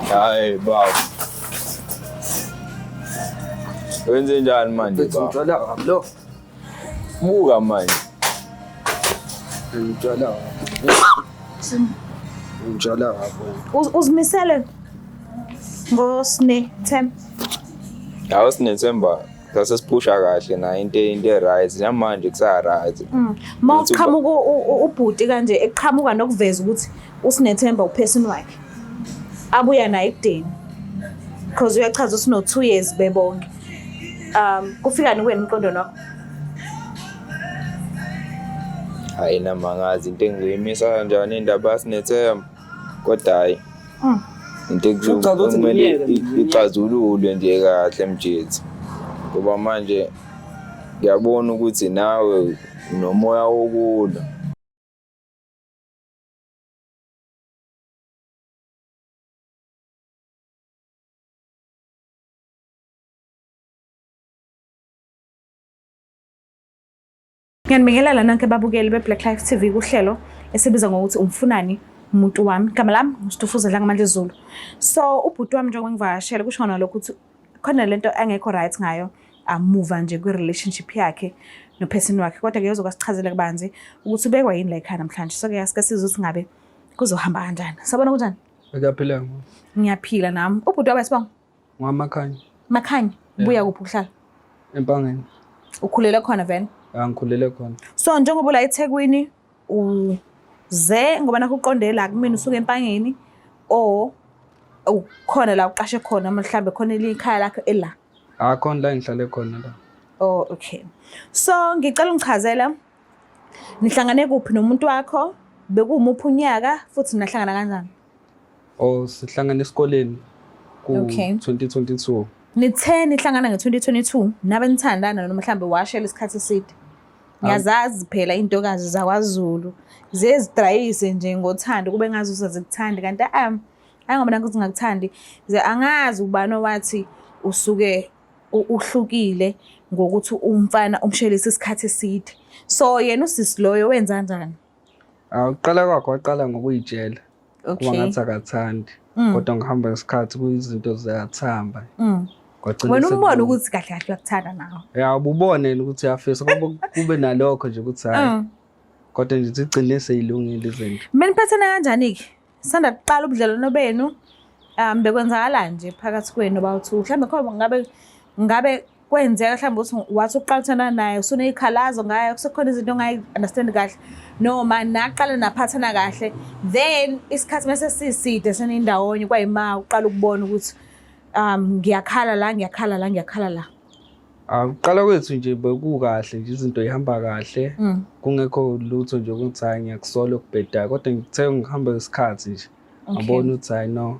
Hayi baba. Wenze njani manje baba? Ngitshwala kabi lo. Buka manje. Ngitshwala kabi. Ngitshwala kabi. Uzimisele ngoSne Themba. Hawu sinethemba sasesiphusha kahle nayo into right namanje kusa right. Uma Ukuthi uqhamuka ubhuti kanje eqhamuka nokuveza ukuthi uSinethemba uphesini wakhe. Abuya naye ekudeni. Because uyachaza ukuthi no 2 years bebonke. Kufikani kuwena emqondweni wakho? Hayi nama ngazi into engizoyimisa kanjani indaba yaSinethemba. Kodwa hayi. Into Uchaza ukuthi ekumele ngiyeke nje, ixazululwe nje kahle mjethi. Ngoba manje ngiyabona ukuthi nawe unomoya wokulwa. Ngiyanibingelela nonke babukeli be-Black Life TV kuhlelo esibiza ngokuthi umfunani umuntu wami. Igama lami nguStufuza Dlangamandla Zulu. So ubhuti wami njengoba ngivakashele kusho kona lokho ukuthi khona lento engekho right ngayo amuva nje kwi-relationship yakhe nophesini wakhe, kodwa ke uzokwasichazela kabanzi ukuthi ubekwa yini la ekhaya namhlanje. So ke asike sizwe ukuthi ngabe kuzohamba kanjani. Sabona kunjani? Ngiyaphila. Ngiyaphila nami. Ubhuti wami sibonga. Ngwamakhanya. Makhanya, buya kuphi ukuhlala? Empangeni. Ukhulele khona vele? Angikhulele khona. So njengoba ula eThekwini uze ngoba nakho uqonde la kumina usuke eMpangeni or ukhona la uqashe khona mhlambe khona elinye ikhaya lakho ela. Akhona la ngihlale khona la. Oh okay. So ngicela ungichazela nihlangane kuphi nomuntu wakho, bekuwumuphi unyaka futhi nahlangana kanjani? Oh sihlangana esikoleni ku Okay. 2022. Nithe nihlangana nge-2022 nabe nithandana noma mhlambe washela isikhathi eside. Ngiyazazi phela intokazi zakwaZulu ziyezidrayise nje ngothando kube ngazi ukuthi azikuthandi kanti hayi ngoba nakho zingakuthandi angazi ubani owathi usuke uhlukile ngokuthi umfana umshelise isikhathi eside. So yena usisi loyo wenza kanjani? Awuqala kwakho waqala ngokuyitshela. Kuba ngathi akathandi. Kodwa ngihamba isikhathi kuyizinto ziyathamba. Kwagcina Wena umbone ukuthi kahle kahle uyakuthanda nawe. Ya ububone ukuthi uyafisa kube nalokho nje ukuthi hayi. Kodwa nje igcine seyilungile izinto. Mina niphathana kanjani ke? Sanda kuqala ubudlelwano benu. Bekwenzakalani nje phakathi kwenu bawu-two? Mhlawumbe khona ngabe kwenzeka mhlawumbe ukuthi wathi uqala uthandana naye usuneyikhalazo ngayo, kusekhona izinto ongayi-understand kahle noma naqala naphathana kahle, then isikhathi mase siside senindawonye kwayima uqala ukubona ukuthi ngiyakhala la, ngiyakhala la, ngiyakhala la. Ukuqala kwethu nje bekukahle nje, izinto ihamba kahle. Kungekho lutho nje ukuthi hayi ngiyakusola okubhedayo, kodwa ngithe ngihamba isikhathi nje ngabona ukuthi hayi no,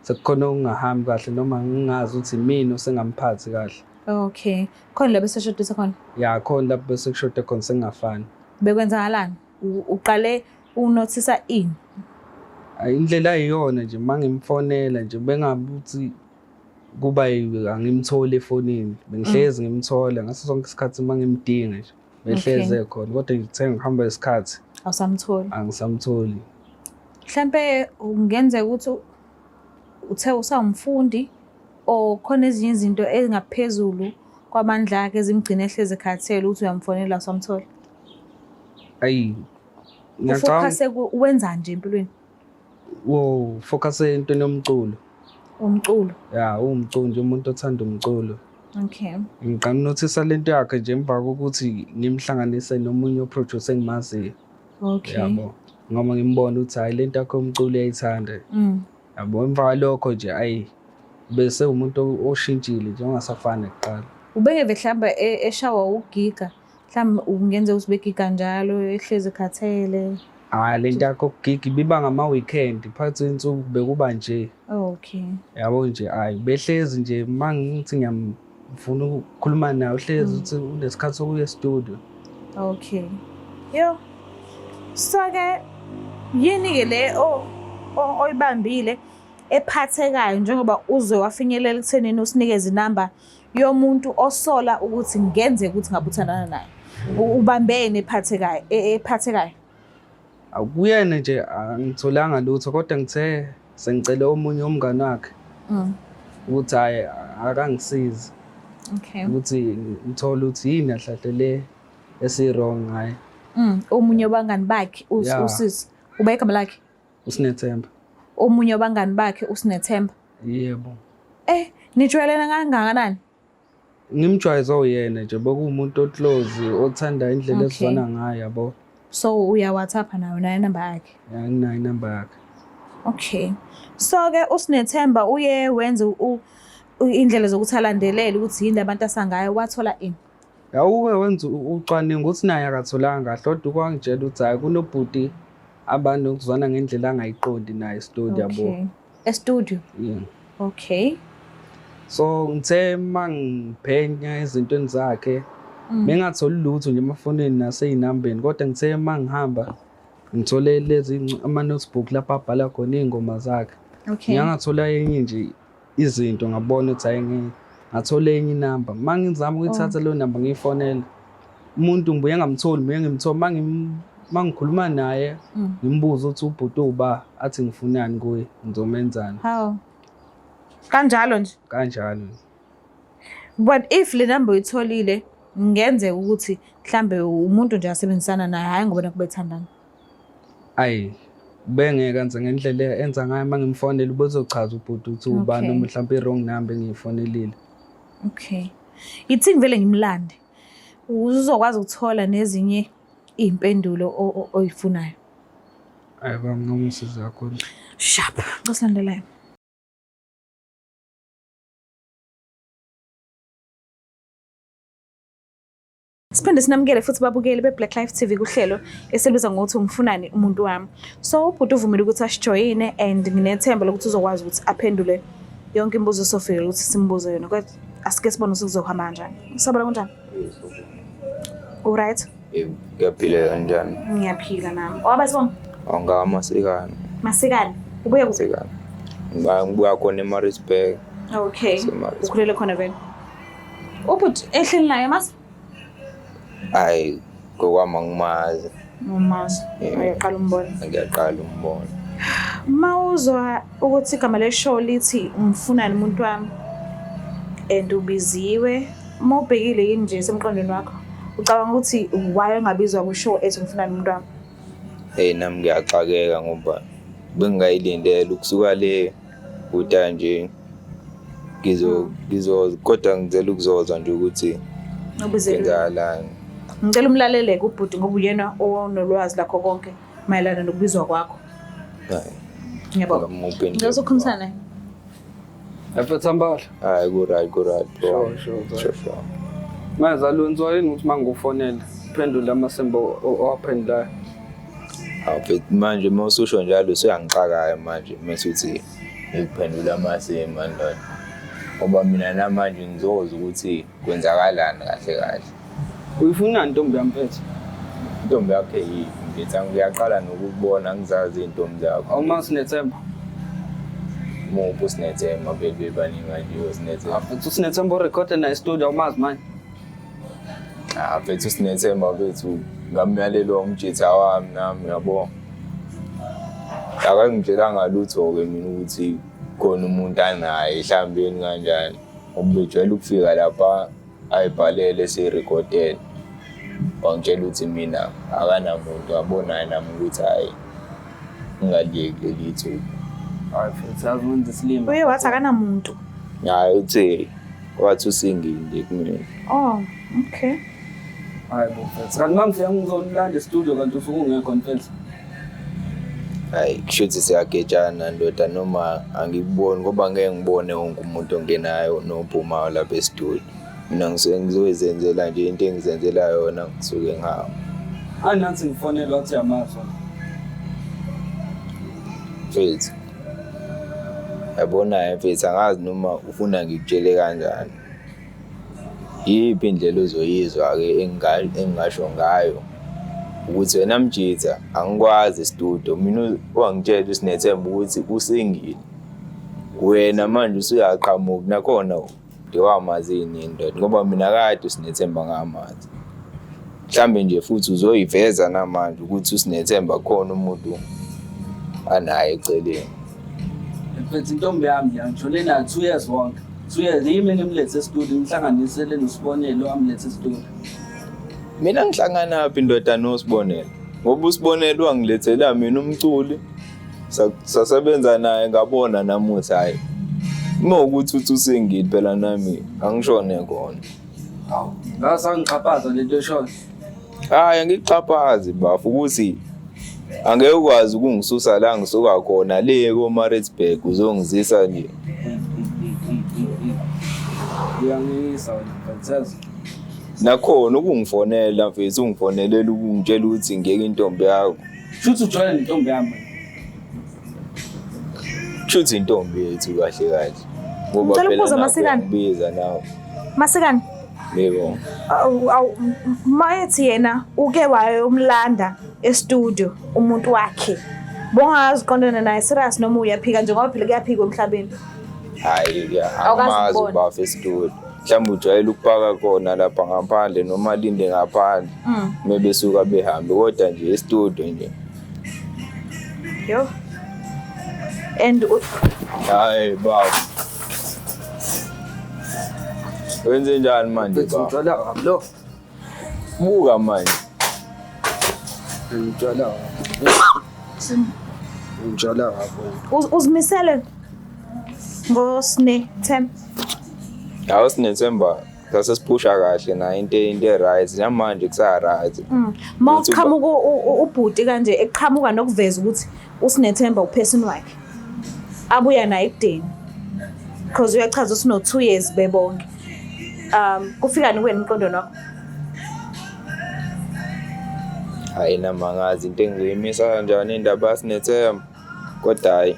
sekukhona okungahambi kahle noma ngingazi ukuthi mina osengamphathi kahle. Okay. Khona la bese shodisa khona? Ya, khona lapho bese kushoda khona sengingafani. Bekwenzakalani? Uqale unothisa ini? Indlela ayiyona nje uma ngimfonela nje bengabe ukuthi kuba angimtholi efonini. Bengihlezi ngimthola ngaso sonke isikhathi uma ngimdinga nje. Behleze khona kodwa ngithe ngihamba isikhathi awusamtholi. Angisamtholi. Mhlambe kungenzeka ukuthi uthe usawumfundi or khona ezinye izinto ezingaphezulu kwamandla akhe ezimgcina ehlezi ekhathele ukuthi uyamfonela awusamtholi. Ayi, ngiyacabanga. Ufocus wenza nje empilweni? Wo, focus entweni yomculo. Umculo? Ya, uwumculo nje, umuntu othanda umculo. Okay. Ngiqala unothisa lento yakhe nje emva kokuthi ngimhlanganise nomunye uproducer engimaziyo. Okay. Yabo. Ngoba ngimbona ukuthi hayi lento yakhe yomculo uyayithanda. Yabo, emva kwalokho nje ayi bese umuntu oshintshile nje ongasafani nakuqala. Ubengeve mhlawumbe eshawa ugiga, mhlawumbe ungenzeka ukuthi begiga njalo ehlezi ekhathele. Hayi lento yakho ukugiga ibiba ngama weekend, phakathi kwensuku bekuba nje. Okay. Yabo nje hayi behlezi nje uma ngithi ngiyamfuna ukukhuluma naye uhlezi uthi unesikhathi sokuya e-studio. Okay. Yo. So ke yini ke le oyibambile ephathekayo njengoba uze wafinyelela ekuthenini usinikeze inamba yomuntu osola ukuthi ngenzeka ukuthi ngabe uthandana naye? Ubambene ephathekayo, ephathekayo? Akuyena nje angitholanga lutho, kodwa ngithe Sengicele omunye umngane wakhe ukuthi hhayi akangisizi ukuthi ngithole ukuthi yini kahle le esi-wrong ngaye. Omunye wabangani bakhe usisi uba igama lakhe? USinethemba. Omunye wabangani bakhe uSinethemba? Yebo. Nijwayelene kangakanani? Ngimjwayeze uyena nje, bekuwumuntu o-close othanda indlela esizwana ngayo, yabo. So uya WhatsApp nayo, nayo inamba yakhe? Ya, nginayo inamba yakhe. Okay. So-ke uSinethemba uye wenze indlela zokuthi alandelele ukuthi yini abantu asangayo, wathola ini? Yawuke wenza ucwaningo ukuthi naye akatholanga kahle, kodwa ukwangitshela ukuthi hhayi kunobhuti abanokuzwana ngendlela angayiqondi naye e-studio, yabo. Okay. E-studio? Yeah. Okay. So ngithe mangiphenya ezintweni zakhe, bengatholi lutho nje emafonini nasey'nambeni, kodwa ngithe mangihamba ngithole lezi ama-notebook lapho abhala khona iy'ngoma zakhe. Okay. Ngiyangathola enye nje izinto, ngabona ukuthi hhayi ngeke. Ngathola enye inamba. Uma ngizama ukuyithatha leyo namba ngiyifonela, umuntu ngibuye ngamtholi, ngibuye ngimthole. Uma ngikhuluma naye, ngimbuze ukuthi ubhuti uba, athi ngifunani kuye, ngizomenzani. Hawu. Kanjalo nje? Kanjalo. But if le namba uyitholile, kungenzeka ukuthi mhlambe umuntu nje asebenzisana naye, hhayi ngoba nakhu bethandana. Ayi, bengeke enze ngendlela enza ngayo. Uma ngimfonela ubezochaza ubhuti ukuthi ubani, noma mhlawumbe i-wrong number engiyifonelile. Okay. Ithi ngivele ngimlande. Uzokwazi ukuthola nezinye iy'mpendulo oyifunayo. Ayi baba, ngingangisiza kakhulu. Sharp. Ngosilandelayo. Siphinde sinamukele futhi babukeli be-Black Life TV kuhlelo esilibiza ngokuthi umfunani umuntu wami. So ubhuti uvumile ukuthi asijoyine and nginethemba lokuthi uzokwazi ukuthi aphendule yonke imibuzo esofike ukuthi simbuze yona. Kodwa asike sibone ukuthi kuzohamba kanjani. Sabona kunjani? Uright? Yebo, ngiyaphila kanjani? Ngiyaphila nami. Owaba sibonga? Awungaka Masikane. Masikane. Ubuye kuphi? Masikane. Ngibuya khona eMaritzburg. Okay. Semarisburg. Ukhulele khona vele. Ubhuti ehleli naye mas? Hayi, ngokwami angimazi. Umazi. Yeah. Uyaqala umbona. Ngiyaqala umbona. Mawuzwa ukuthi igama le-show lithi umfunani umuntu wami and ubiziwe, uma ubhekile yini nje semqondweni wakho ucabanga ukuthi why engabizwa ku-show ethi umfunani umuntu wami? Hey, nami ngiyaxakeka ngoba bengingayilindele ukusuka le kuda nje. Ngizo kodwa ngicela ukuzozwa nje ukuthi kwenzakalani. Ngicela umlaleleke ubhuti ngoba uyena onolwazi lakho konke mayelana nokubizwa kwakho. Hayi. Ngiyabonga. Ngamuphi Ngicela ukukhulumisana naye. Mfethu Mbala. Hayi, ku-right, ku-right bro. Sure, sure, Sure, sure. Manje alwenziwa yini ukuthi mangufonela uphendule amasembo owaphendulayo? Hawu manje uma ususho njalo usuyangixakayo manje mase uthi ngikuphendula amasimo ndoda. Ngoba mina namanje ngizozwa ukuthi kwenzakalani kahle kahle. Uyifunani intombi yami mfethu? Intombi yakho yiphi mfethu? Ngiyaqala nokukubona ngizazi iy'ntombi zakho. Awumazi Sinethemba? Muphi uSinethemba? Vele bebaningi kanje uSinethemba. Mfethu uSinethemba urekhoda naye studio, awumazi manje? Ah mfethu uSinethemba mfethu ngamyalelwa umjitha wami nami yabo. Akangitshelanga lutho-ke mina ukuthi khona umuntu anaye mhlawumbe kanjani. Ngoba bejwayele ukufika lapha ayibhalele esiyirekhodele. Wangitshela ukuthi mina akanamuntu, wabonayo nami ukuthi hhayi ngingaliyeki leli thuba. Hayi mfethu, yazi wenza isilima. Uye wathi akanamuntu. Hhayi uthi wathi usingile nje kumina. Oh, okay. Hayi bo mfethu, kanti uma ngifika ngizolanda e-studio kanti usuke ungekho mfethu. Hayi kusho ukuthi siyagejana ndoda noma angikuboni ngoba ngeke ngibone wonke umuntu ongenayo nophumayo lapha e-studio. Mina ngisuke ngizoyizenzela nje into engizenzela yona ngisuke ngihamba. Anathi ngifonele wathi uyamazi wena. Mfethu. Yabona mfethu angazi noma ufuna ngikutshele kanjani. Yiphi indlela ozoyizwa-ke engingasho ngayo ukuthi wena mjitha angikwazi e-studio mina wangitshela uSinethemba ukuthi usingile. Wena manje usuyaqhamuka nakhona ngiwamazi yini indoda ngoba mina kade uSinethemba ngamazi. Mhlambe nje futhi uzoyiveza namanje ukuthi uSinethemba khona umuntu anaye eceleni. Mfethu intombi yami la ngijole nayo 2 years wonke. 2 years yimi engimlethe e-studio ngihlanganisele noSibonelo wamlethe e-studio. Mina ngihlanganaphi ndoda noSibonelo? Ngoba uSibonelo wangilethela mina umculi sasebenza naye ngabona nami ukuthi hhayi uma ukuthi uthi usengile phela nami angishone khona. Hawu, ngasangixhaphaza lento eshoyo. Hhayi angikuxhaphazi bafo ukuthi angeke ukwazi ukungisusa la ngisuka khona le ko-Maritzburg uzongizisa nje. Uyangiyisa wena mfethu. Nakhona ukungifonela mfethu ungifonelela ukungitshela ukuthi ngiyeke intombi yakho. Shuthi ujwayele nentombi yami. Shuthi intombi yethu kahle kahle. Ngoba Ngicela phela ukubuza, nakho Masikane. uyangibiza nawe. Masikane, Yebo. awu awu, mayethi yena uke wayomlanda e-studio umuntu wakhe. Bongazi uqondana naye serious noma uyaphika nje ngoba phela kuyaphikwa emhlabeni. Hhayi ya Awukaze angimazi ukubone. ubafo esitudio. Mhlawumbe ujwayele ukupaka khona lapha ngaphandle noma alinde ngaphandle. Uma besuka behambe kodwa nje esitudio nje. Yo. And Hhayi baba. Wenze njani manje Mfethu baba? ngijwayela kabi lo. Buka manje. Ngijwayela kabi. Ngijwayela kabi. Uzimisele ngoSne Themba. Hawu sinethemba sasesiphusha kahle nayo into right namanje kusa right. Uma uqhamuka ubhuti kanje eqhamuka nokuveza ukuthi uSinethemba uphesini wakhe. Abuya naye ekudeni. Because uyachaza ukuthi no 2 years bebonke. Kufika ni kuwena emqondweni wakho? Hayi nami angazi into engizoyimisa kanjani indaba yaSinethemba. Kodwa hhayi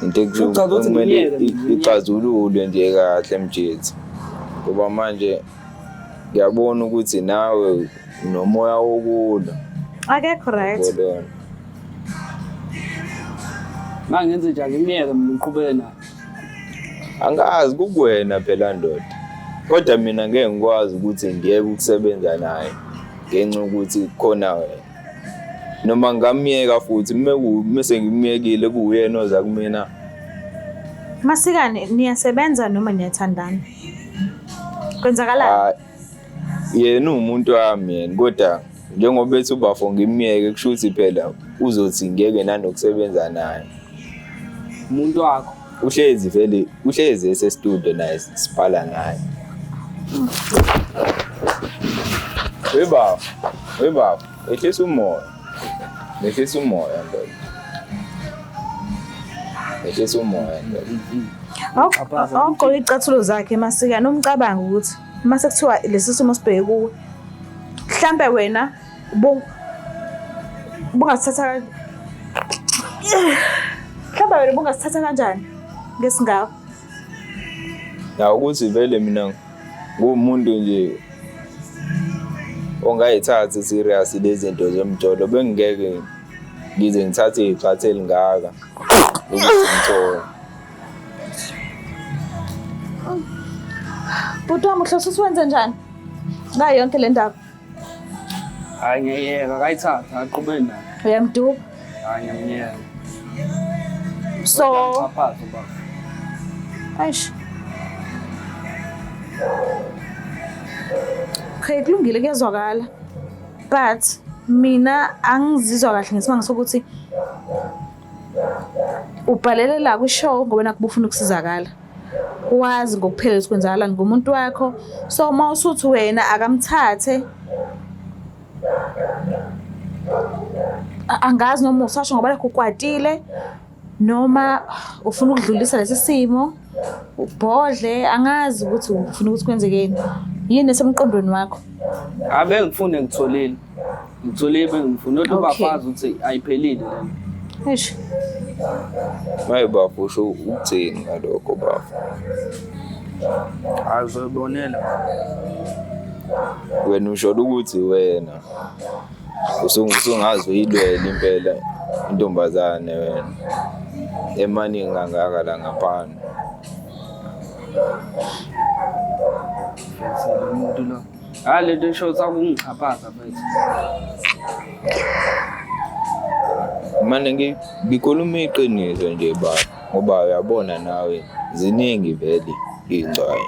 into Uchaza ukuthi ekumele ngiyeke mina, ixazululwe nje kahle mjethi. Ngoba manje ngiyabona ukuthi nawe unomoya wokulwa. Akekho right. Yabona. Manje ngenze njani ngimyeke mina ngiqhubeke naye. Angazi kukuwena phela ndoda. Kodwa mina ngeke ngikwazi ukuthi ngiyeke ukusebenza naye ngenxa yokuthi khona wena. Noma ngingamyeka futhi mese ngimyekile kuwuyena oza kumina. Masikane niyasebenza noma niyathandana? Kwenzakalani? Hayi, yena uwumuntu wami yena kodwa njengoba ethi ubafo ngimyeke kusho ukuthi phela uzothi ngiyeke nanokusebenza naye. Umuntu wakho. Uhlezi vele uhlezi ese-studio naye sibhala naye. We baba, we baba, ehlisa umoya. Ehlisa umoya ndoda. Ehlisa umoya ndoda. Awugqoke iy'cathulo zakhe Masikane umcabange ukuthi mase kuthiwa lesi simo sibheke kuwe. Mhlambe wena bungasithatha mhlambe wena bungasithatha kanjani ngesingako? Ya ukuthi vele mina nguwumuntu nje ongayithathi serious lezi zinto zomjolo bengingeke ngize ngithathe igxathu elingaka ukuthi ngithole. Bhuti wami uhlose ukuthi wenze njani ngayo yonke le ndaba? Hayi ngiyayeka akayithatha aqhubeke naye. Uyamduba. Hayi ngiyamyeka. So Uyangixhaphaza ubaba. eish. Okay, kulungile kuyazwakala. But mina angizizwa kahle ngesimanga sokuthi ubhalele la kwi-show ngoba nakho ubufuna ukusizakala. Wazi ngokuphelele ukuthi kwenzakalani ngomuntu wakho. So uma usuthi wena akamthathe angazi noma usasho ngoba lakho ukwatile noma ufuna ukudlulisa lesi simo ubhodle, angazi ukuthi ufuna ukuthi kwenzekeni. Yini esemqondweni wakho? Hayi bengifune ngitholile. Ngitholile bengifuna kodwa Okay. ubafazi ukuthi ayiphelile lento. Eish. Maye bafo usho ukuthini ngalokho bafo? Hayi uzoyibonela. Wena usho ukuthi wena usungaze uyilwele impela intombazane wena emaningi kangaka la ngaphandle. Mfethu lo muntu lo. Hayi lento esho sakungixhaphaza mfethu. Mane ngikhuluma iqiniso nje baba. Ngoba uyabona nawe ziningi vele iy'ngcwayi.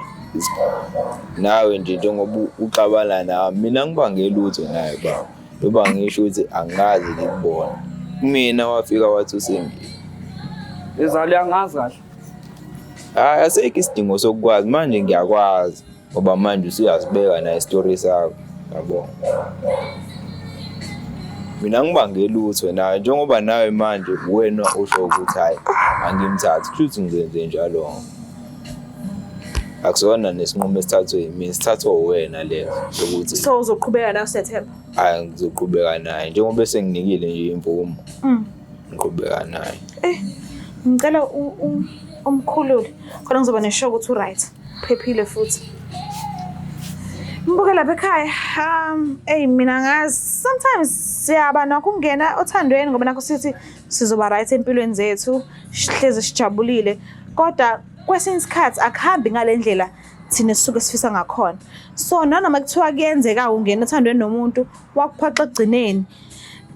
Nawe nje njengoba uxabana nami, mina ngibange lutho naye baba. Njengoba ngisho ukuthi angikaze ngikubone. Kumina wafika wathi usengile. Izalo uyangazi kahle. Hhayi asekho isidingo sokukwazi manje ngiyakwazi ngoba manje usuyasibeka naye isitori sakho yabo. Mina ngibange lutho nawe njengoba nawe manje wena usho ukuthi hhayi angimthathi kusho ukuthi ngizenze njalo. Akusona nesinqumo esithathwe yimina sithathwe uwena leso sokuthi So uzoqhubeka nawe Sethemba? Hhayi ngizoqhubeka naye njengoba esenginikile nje imvumo. Ngiqhubeka naye. Eh, ngicela umkhulule khona ngizoba nesure ukuthi u-right, uphephile futhi. Mbuke lapha ekhaya, eyi mina ngazi sometimes siyaba nakho ukungena othandweni ngoba nakho sithi sizoba right empilweni zethu, sihlezi sijabulile. Kodwa kwesinye isikhathi akuhambi ngale ndlela thina esisuke sifisa ngakhona. So nanoma kuthiwa kuyenzeka ungena othandweni nomuntu wakuphoxa ekugcineni,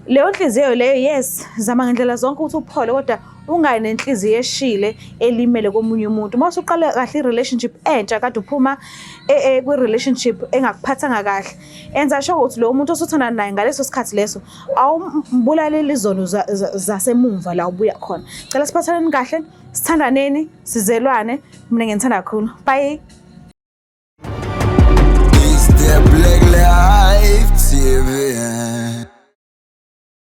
leyo nhliziyo leyo yes zama ngendlela zonke ukuthi uphole kodwa ungayi nenhliziyo eshile elimele komunye umuntu. Uma usuqala kahle i-relationship entsha kade uphuma e, e, kwi-relationship engakuphathanga kahle, enza sure ukuthi lowo muntu osuthandana naye ngaleso sikhathi leso awumbulaleli izono zasemumva la ubuya khona. Cela siphathaneni kahle, sithandaneni, sizelwane. Mina nginithanda kakhulu. Bye. It's the Black Life TV.